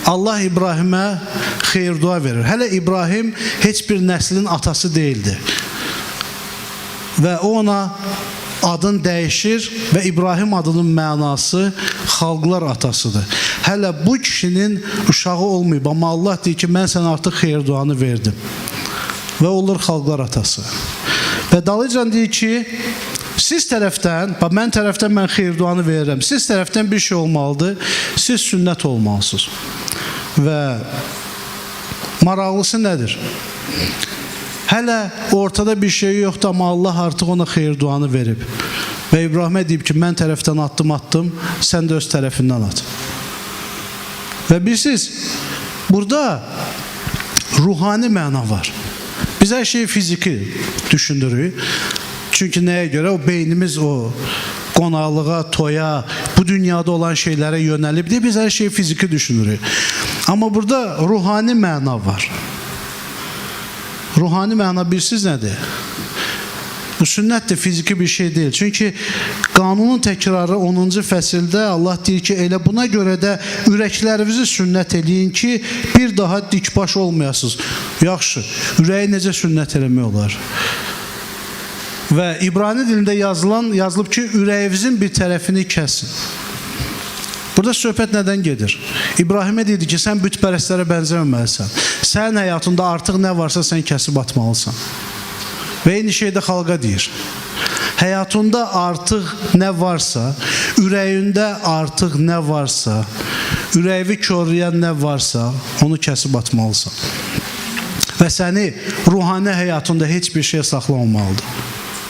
Allah İbrahimə xeyir dua verir. Hələ İbrahim heç bir nəslin atası deyildi. Və o ona adın dəyişir və İbrahim adının mənası xalqlar atasıdır. Hələ bu kişinin uşağı olmayıb, amma Allah deyir ki, mən sənə artıq xeyir duanı verdim. Və olur xalqlar atası. Və dalıcan deyir ki, siz tərəfdən, bax mən tərəfdən mən xeyir duanı verirəm. Siz tərəfdən bir şey olmalıdır. Siz sünnət olmalısınız. Və maraqlısı nədir? Hələ ortada bir şey yoxdur, amma Allah artıq ona xeyir duanı verib. Və İbrahimə deyib ki, mən tərəfdən addım attım, sən də öz tərəfindən at. Və bilirsiniz, burada ruhani məna var. Biz hər şeyi fiziki düşünürük. Çünki nəyə görə? O beynimiz o qonaqlığa, toya, bu dünyada olan şeylərə yönəlib deyə biz hər şeyi fiziki düşünürük. Amma burada ruhani məna var. Ruhani məna bilirsiniz nədir? Bu sünnət də fiziki bir şey deyil. Çünki qanunun təkrarı 10-cu fəsildə Allah deyir ki, elə buna görə də ürəklərinizi sünnət eləyin ki, bir daha dikbaş olmayasınız. Yaxşı, ürəyi necə sünnət eləmək olar? Və İbrani dilində yazılıb ki, ürəyinizin bir tərəfini kəsin. Burada söhbət nədən gedir? İbrahimə deyirdi ki, sən bütpərəstlərə bənzəməməlisən. Sənin həyatında artıq nə varsa sən kəsib atmalısan. Və eyni şey də xalqa deyir. Həyatında artıq nə varsa, ürəyində artıq nə varsa, ürəyi korlayan nə varsa, onu kəsib atmalısan. Və səni ruhani həyatında heç bir şey saxlamamalıdır.